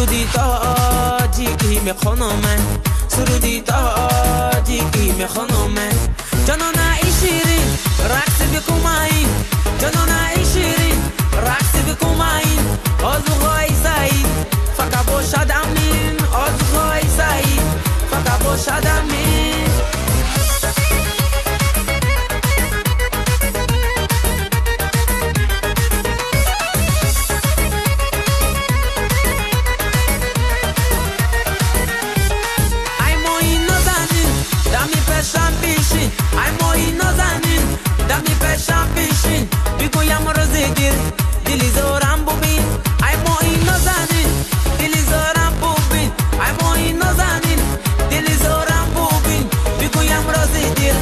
суруди тоҷикӣ мехонам, суруди тоҷикӣ мехонам. Ҷонона эй ширин, рақс бикун, ҷонона эй ширин, рақс бикун. Орзуҳои саид фақат бошад амин, орзуҳои саид фақат бошад амин. Ай моҳи нозанин, дами пешам бишин, ай моҳи нозанин, дами пешам бишин. Бигӯям рӯзи дил, дили зорам бубин. Ай моҳи нозанин, дили зорам бубин. Ай моҳи нозанин, дили зорам бубин. Бигӯям рӯзи дил,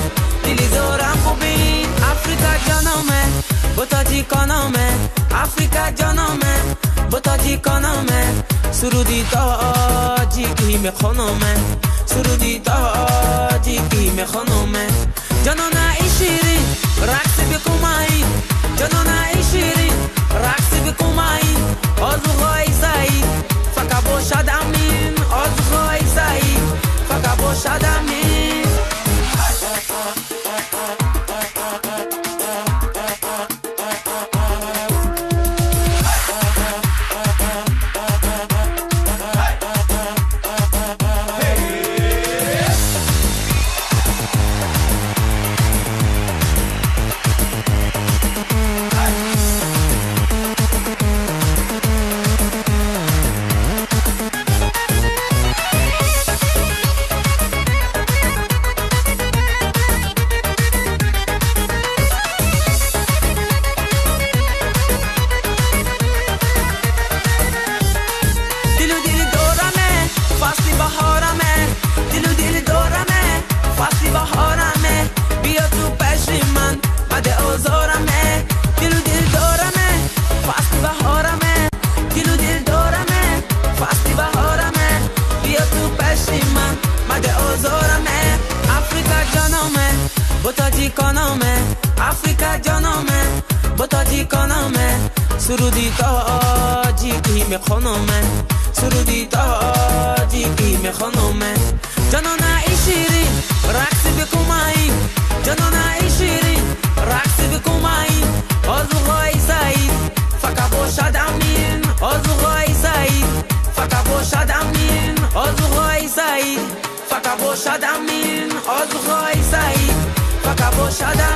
дили зорам бубин. Африка ҷономе, бо тоҷикономе, Африка ҷономе, бо тоҷикономе. Суруди тоҷикӣ мехонам, суруди тоҷикӣ мехонам. Ҷонона эй ширин, рақс бикун, ҷонона эй ширин, рақс бикун. Орзуҳои саид фақат бошад амин, орзуҳои саид фақат бошад амин. Дилу дили дораме, фасли баҳораме, дилу дили дораме, фасли баҳораме. Биё ту пеши ман, маде озораме. Дилу дил дораме, фасли баҳораме, дилу дил дораме, фасли баҳораме. Биё ту пеши ман, маде озораме. Африка ҷономе, бо тоҷикономе, Африка ҷономе, бо тоҷикономе. Суруди тоҷикӣ мехонам, суруди тоҷикӣ мехонам. Ҷонона эй ширин, рақс бикун, ҷонона эй ширин, рақс бикун. Орзуҳои саид фақат бошад амин, орзуҳои саид фақат бошад амин, орзуҳои саид фақат бошад амин, орзуҳои саид фақат бошад амин.